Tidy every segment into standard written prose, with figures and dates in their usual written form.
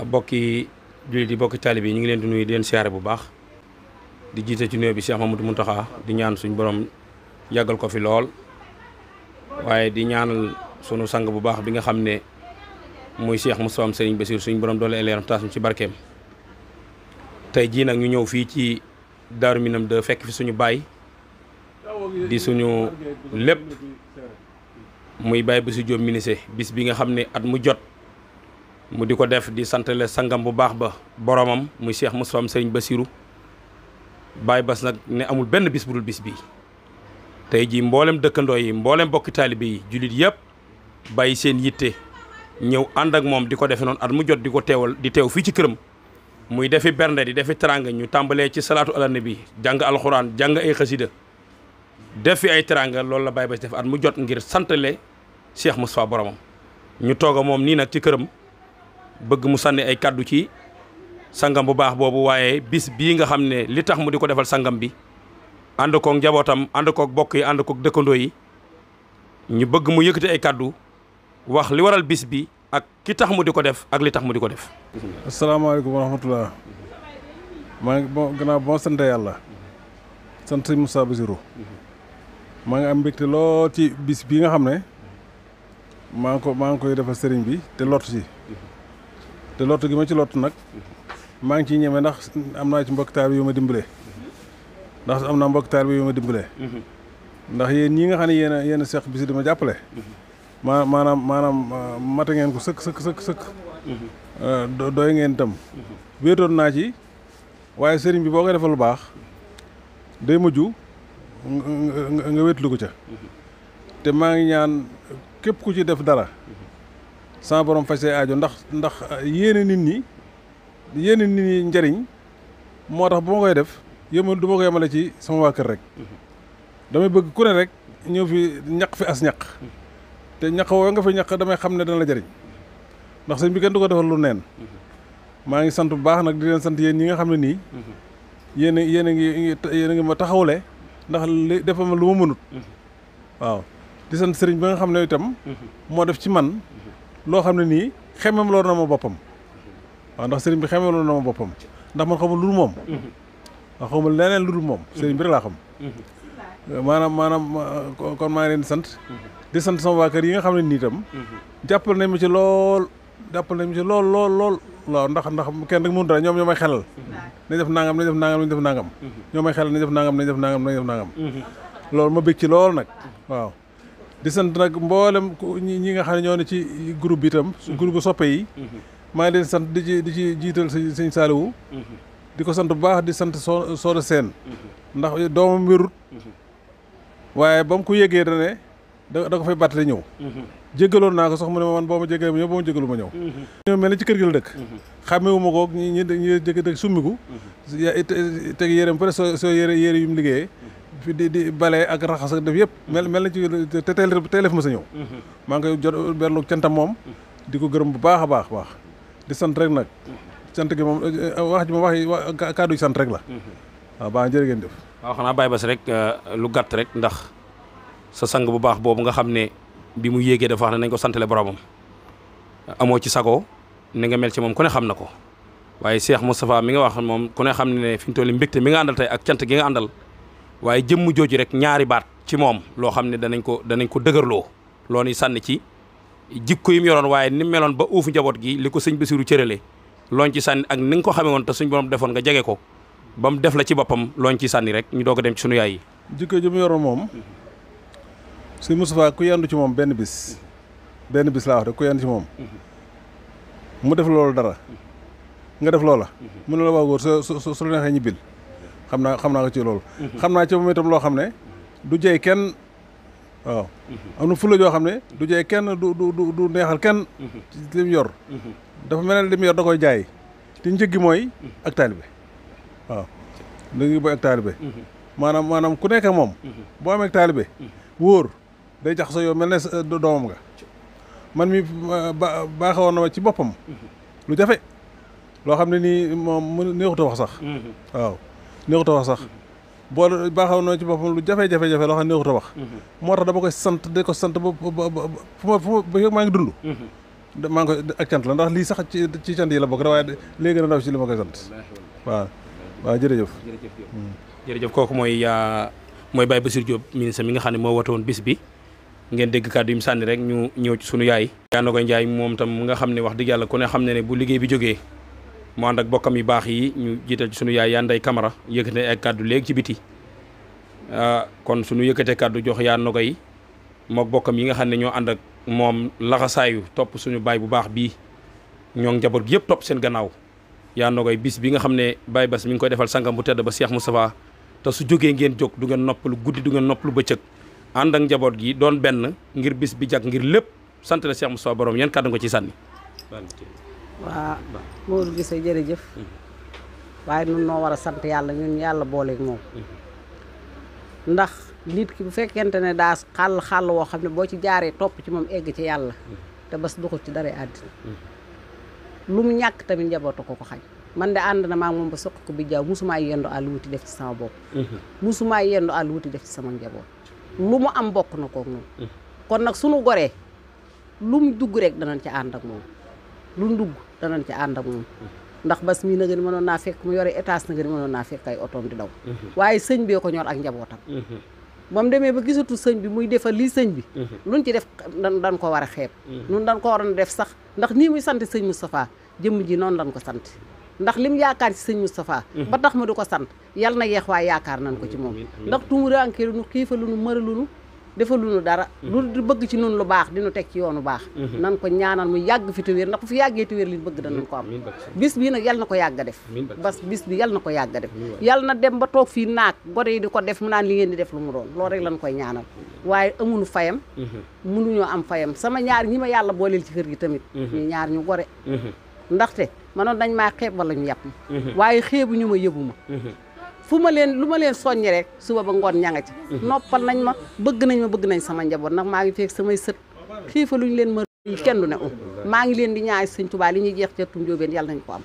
bokki jullit yi bokki taalibe yi ñu ngi leen di nuyu di leen siyaare bu baax di jiite ci nuyoo bi Cheikh Mamadou Mountakha di ñaan suñu borom yàggal ko fi lool waaye di ñaanal sunu sang bu baax bi nga xam ne muy Cheikh Moustapha Serigne Bassirou suñu borom doole ay leeram taas ñu ci barkeem. tey jii nag ñu ñëw fii ci Daaru Minam de fekk fi suñu baay di suñu lépp muy Baye Bassirou Diop Minissé bis bi nga xam ne at mu jot mu di ko def di santale sangam bu baax ba boromam muy Cheikh Moustapha Serigne Bassirou Baye Bass nag ne amul benn bis bu dul bis bii tey jii mboolem dëkkandoo yi mboolem bokki taalibe yi jullit yëpp bàyyi seen yitte ñëw ànd ak moom di ko defe noonu at mu jot di ko teewal di teew fii ci këram muy defi bernde di defi teranga ñu tàmbalee ci salaatu ala nabi jàng alxuraan jàng ay xasida def fi ay teranga loolu la Baye Bass def at mu jot ngir santale Cheikh Moustapha boromam ñu toog a moom nii nag ci këram bëgg mu sànni ay kàddu ci sangam bu baax boobu waaye bis bii nga xam ne li tax mu di ko defal sangam bi ànd koog njabootam ànd koog bokk yi ànd koog dëkkandoo yi ñu bëgg mu yëkkati ay kàddu wax li waral bis bi ak ki tax mu di ko def ak li tax mu di ko def. asalaamaaleykum wa rahmatulah maa ngi gannaaw boo sant yàlla sant sëñ Moustapha Bassirou maa ngi am mbégte lool ci bis bii nga xam ne maa ngi koy defal sëriñ bi te lottu gi ma ci lottu nag maa ngi ciy ñeme ndax am naa ci mbokk taal yu ma dimbale ndax am naa mbokk taal yu ma dimbale ndax yéen ñii nga xam ne yéen a seq bis di ma jàppale maanaam mate ngeen ko sëkk doy ngeen itam wéetoon naa ci waaye sëriñ bi boo koy defal lu baax day mujj nga wéetlu ko ca te maa ngi ñaan képp ku ci def dara sama borom faj say aajo ndax yéene nit ñi njariñ moo tax bu ma koy def du ma ko yemale ci sama waa kër rek damay bëgg ku ne rek ñëw fi ñaq fi as ñaq te ñaq woo nga fi ñaq damay xam ne dana la jariñ ndax sëñ bi kenn du ko defal lu neen maa ngi sant bu baax nag di leen sant yéen ñi nga xam ne nii yéen a ngi ma taxawle ndax li defal ma lu ma mënut waaw di sant sëriñ ba nga xam ne itam moo def ci man loo xam ne nii xemem loolu na ma boppam waaw ndax sëriñ bi xemem loolu na ma boppam ndax man xamul lu dul moom waaw xamul leneen lu dul moom sëriñ bi rek laa xam maanaam kon maa ngi leen di sant sama waa kër yi nga xam ne nii itam jàppal nañ ma ci lool lool waaw ndax kenn rek mënut dara ñoom ñoo may xelal nañ def nangam ñoo may xelal nañ def nangam loolu ma bég ci lool nag waaw di sant nag mboolem ñi nga xam ne ñoo ne ci groupe bi itam groupe soppe yi maa ngi leen sant di ci jiital sëñ Saliou di ko sant bu baax di sant Soda Sène ndax doomam wérut waaye ba mu ko yëgee da ko fay bàttale ñëw jéggaloon naa ko sax mu ne ma man boo ma jéggalee ma ñëw boo ma jéggalu ma ñëw ñoo mel ni ci kër gi la dëkk xàmmewu ma ko ñi dëkk summiku teg yéreem peut être soo yére yu mu liggéeyee fi di bale ak raxas ak def yëpp mel na ci te teel ma sa ñëw maa ngi koy jot berlu cantam moom di ko gërëm bu baax a baax di sant rek nag sant gi moom wax ji ma wax kàddu yi sant rek la waaw baax jërë ngeen def waaw xanaa Baye Bass rek lu gàtt rek ndax sa sang bu baax boobu nga xam ne bi mu yéegee dafa wax ne nañ ko santale boromam amoo ci sago ni nga mel ci moom ku ne xam na ko waaye Cheikh Moustapha mi nga wax moom ku ne xam ne fi mu toll mbégte mi nga àndal tey ak cant gi nga àndal waaye jëmm jooju rek ñaari baat ci moom loo xam ne danañ ko dëgërloo loo ni sànni ci jikko yi mu yoroon waaye ni mu meloon ba uuf njaboot gi li ko sëñ Bassirou cërale looñ ci sànni ak ni nga ko xamee woon te suñ borom defoon nga jege ko ba mu def la ci boppam looñ ci sànni rek ñu doog a dem ci sunu yaay yi. jikko ji mu yoroon moom sëñ Moustapha ku yandu ci moom benn bis laa wax rek ku yandu ci moom mu def loolu dara nga def loola mu ne la waa góor su la neexee ñibbil xam naa ko ci loolu xam naa ci moom itam loo xam ne du jey kenn waaw am na fulla joo xam ne du jey kenn du neexal kenn ci li mu yor dafa mel ne li mu yor da koy jaay te njëggi mooy ak taalibe waaw njëggi mooy ak taalibe maanaam ku nekk ak moom boo amee ak taalibe wóor day jax sa yow mel ne doomam nga man mi baaxewoon na ma ci boppam lu jafe loo xam ne nii moom neexut a wax sax waaw neexut a wax sax boo baaxewoon na ci boppam lu jafe-jafe loo xam ne neexut a wax moo tax dama koy sant di ko sant ba fu ma maa ngi dund maa ngi koy ak cant la ndax lii sax ci cant yi la bokk waaye léegi gën a ndaw ci li ma koy sant waaw jërëjëf jërëjëf kooku mooy Baye Bassirou Diop ministre mi nga xam ne moo woote woon bis bi ngeen dégg kàddu yi mu sànni rek ñu ñëw ci sunu yaay yaa na koy njaay moom tam nga xam ne wax dëgg yàlla ku ne xam ne bu liggéey bi jógee mu ànd ak bokkam yu baax yi ñu jiital ci sunu yaay yaa nday Camara yëkkate ay kàddu léegi ci biti kon sunu yëkkatee kàddu jox yaa na koy mook bokkam yi nga xam ne ñoo ànd ak moom laxasaayu topp suñu baay bu baax bii ñoo njaboot gi yëpp topp seen gannaaw yaa na koy bis bi nga xam ne Baye Bass mi ngi koy defal sangam bu tedd ba Cheikh Moustapha te su jógee ngeen jóg du ngeen noppalu guddi du ngeen noppalu bëccëg ànd ak njaboot gi doon benn ngir bis bi jag ngir lépp sant la Cheikh Moustapha borom yan kàddu nga ci sànni. waaw Modou Guissé jërëjëf waaye nun noo war a sant yàlla ñun yàlla booleeg moom ndax nit ki bu fekkente ne daa xàll woo xam ne boo ci jaaree topp ci moom egg ci yàlla te bas doxul ci dara àddina lu mu ñàkk tamit njabootu ko xañ man de ànd na maa moom ba soq ko bi jaaw musumaa yendu àll wuti def ci sama bopp musumaa yendu àll wuti def ci sama njaboot lu mu am bokk na koog moom kon nag sunu goree lu mu dugg rek danañ ci ànd ak moom lu mu dugg danañ ci ànd ak moom ndax bas mii na nga ni mënoon naa fekk mu yore étage na nga ni mënoon naa fekk ay otoom di daw waaye sëñ bee ko ñor ak njabootam ba mu demee ba gisatul sëñ bi muy defal lii sëñ bi luñ ci def dañ ko war a xeeb nun dañ ko waroon def sax ndax nii muy sant sëñ Moustapha jëmm ji noonu lañ ko sant ndax lim yaakaar ci sëñ Moustapha ba tax ma di ko sant yal na yeex waaye yaakaar nañ ko ci moom ndax tumuraanke lu nu xiifa lu nu mëra lu nu defa lu nu dara lu bëgg ci nun lu baax dinu teg ci yoonu baax nan ko ñaanal mu yàgg fi te wér ndax bu fi yàggee te wér li bëgg danañ ko am bis bii nag yal na ko yàgg a def bis bi yal na ko yàgg a def yal na dem ba toog fii naag gone yi di ko def mu naan li ngeen di def lu mu doon loolu rek lañ koy ñaanal waaye amuñu fayam mënuñoo am fayam sama ñaar ñi ma yàlla booleel ci kër gi tamit ñu ñaar ñu gore ndaxte manoon dañ maa xeeb wala ñu yàpp ma waaye xeebu ñu ma yëbu ma fu ma leen lu ma leen soññi rek suba ba ngoon ñanga ci noppal nañ ma bëgg nañ sama njaboot ndax maa ngi fekk samay sët xiifa luñu leen ma kenn du ne maa ngi leen di ñaay sëñ Tuubaa li ñuy jeex ca tum jóobeen yàlla nañ ko am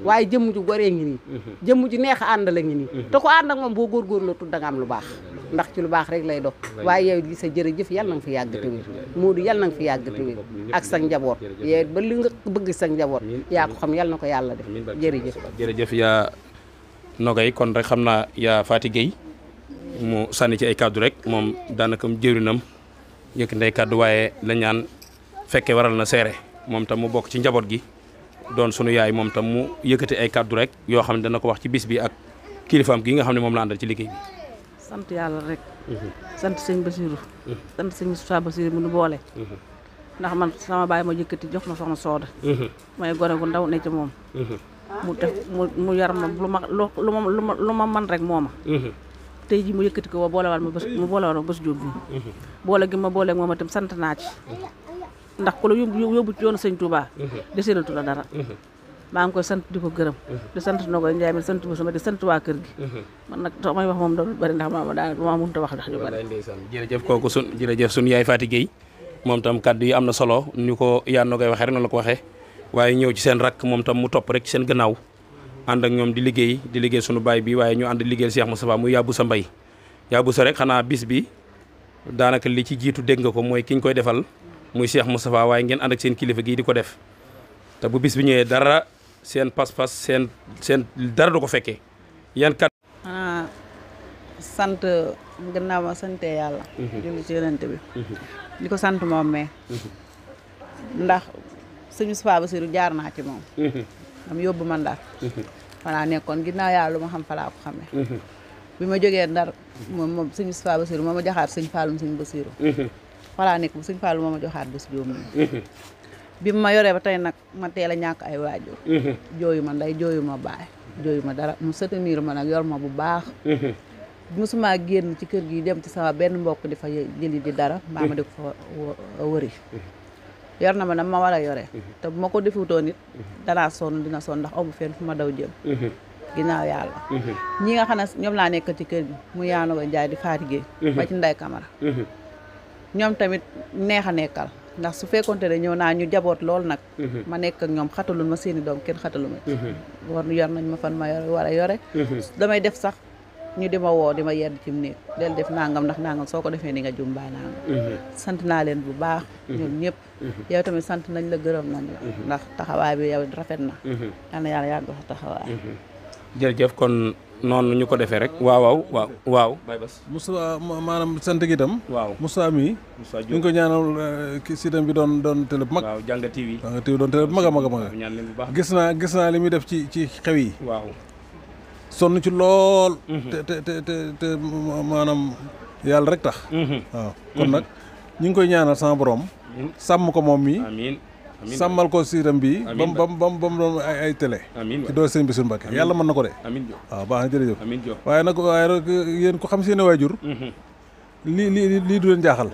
waaye jëmm ju goree ngi nii jëmm ju neex a àndal a ngi nii te ko ànd ak moom boo góorgóorloo tudd da nga am lu baax ndax ci lu baax rek lay dox waaye yow di sa jërëjëf yàlla na nga fi yàgg te wér Moodu yàlla na nga fi yàgg te wér ak sa njaboot yow ba li nga bëgg sa njaboot yaa ko xam yàlla na ko yàlla def jërëjëf yaa Nogay kon rek xam naa yaa Faty Gueye mu sànni ci ay kàddu rek moom daanaka jëwrinam yëkk ndey kàddu waaye la ñaan fekke waral na seere moom tam mu bokk ci njaboot gi doon sunu yaay moom tam mu yëkkati ay kàddu rek yoo xam ne dana ko wax ci bis bi ak kilifaam gi nga xam ne moom la àndal ci liggéey bi. sant yàlla rek. sant sëñ Bassirou. sant sëñ Moustapha Bassirou mu nu boole. ndax man sama baay ma yëkkati jox ma soxna Sooda. may gore gu ndaw ne ci moom. mu def mu yar ma lu ma man rek moo ma. tey ji mu yëkkati ko boolewal ma bés jóob bi boole gi ma booleeg moom itam sant naa ci ndax ku la yóbbu ci yoonu sëñ Touba deseelatu la dara maa ngi koy sant di ko gërëm di sant Nogoy Njaay mi sant ba sama di sant waa kër gi man nag may wax moom doon bari ndax ma mënut a wax ndax ñu bari jërëjëf kooku jërëjëf sun yaay Faty Gueye moom tam kàddu yi am na solo ni ko yaa Nogoy waxee rek noonu la ko waxee waaye ñëw ci seen rakk moom tam mu topp rek ci seen gannaaw ànd ak ñoom di liggéey sunu baay bi waaye ñu ànd liggéeyal Cheikh Moustapha muy yàbbu sa mbay yàbbu sa rek xanaa bis bi daanaka li ci jiitu dégg nga ko mooy ki ñu koy defal muy Cheikh Moustapha waaye ngeen ànd ak seen kilifa gii di ko def te bu bis bi ñëwee dara seen pas-pas seen dara du ko fekkee yan kat sant gannaaw ma sante yàlla julli ci yonent bi di ko sant moom mais ndax sëñ Moustapha Bassirou jaar naa ci moom am yóbbu ma Ndar falaa nekkoon ginnaaw yàlla lu ma xam falaa ko xamee bi ma jógee Ndar moom sëñ Moustapha Bassirou moo ma joxaat sëñ Fallum sëñ Bassirou falaa nekk bu sëñ Fallum moo ma joxaat bés jóom bi ma yoree ba tey nag ma teel a ñàkk ay waajur jooyu ma ndey jooyu ma baay jooyu ma dara mu soutenir ma nag yor ma bu baax musuma génn ci kër gi dem ci sama benn mbokk di fa jëli di dara mbaa ma di ko fa wëri yor na ma nag ma war a yore te bu ma ko defutoon it danaa sonn dina sonn ndax amu fenn fu ma daw jëm ginnaaw yàlla ñi nga xam ne ñoom laa nekk ci kër gi mu yaa Nogoy Njaay di Faty Gueye ba ci Ndey Camara ñoom tamit neex a nekkal ndax su fekkonte ne ñëw naa ñu jaboot lool nag ma nekk ak ñoom xatalul ma seeni doom kenn xatalu ma war yor nañ ma fan ma yore war a yore damay def sax ñu di ma woo di ma yedd ci mu néeg del def nangam ndax nangam soo ko defee ni nga jum baa nangam sant naa leen bu baax ñoom ñëpp yow tamit sant nañ la gërëm nañ la ndax taxawaay bi yow rafet na yal na yàlla yàgg sa taxawaay jërëjëf kon noonu ñu ko defee rek waaw Baye Bass Moussa maanaam sant gi itam waaw Moussa mii Moussa ñu ngi ko ñaanal ki sitam bi doon télé bu mag waaw Janga TV Janga TV doon télé bu mag a mag a mag ñaan leen bu baax gis naa li muy def ci xew yi waaw sonn ci lool te maanaam yàlla rek tax waaw kon nag ñu ngi koy ñaanal sama borom sàmm ko moom mii amiin sàmmal ko siiram bi bam doon ay télé ci doo sëñ Bassirou Mbacké yàlla mën na ko de waaw baax na jërëjëf waaye nag yéen ko xam seen waajur lii du leen jaaxal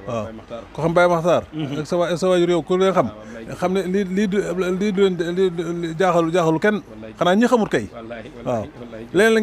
waaw ko xam Baye Makhtar ak sa waajur yow ku leen xam ne lii du leen jaaxalu kenn xanaa ñi xamut kay waaw leneen la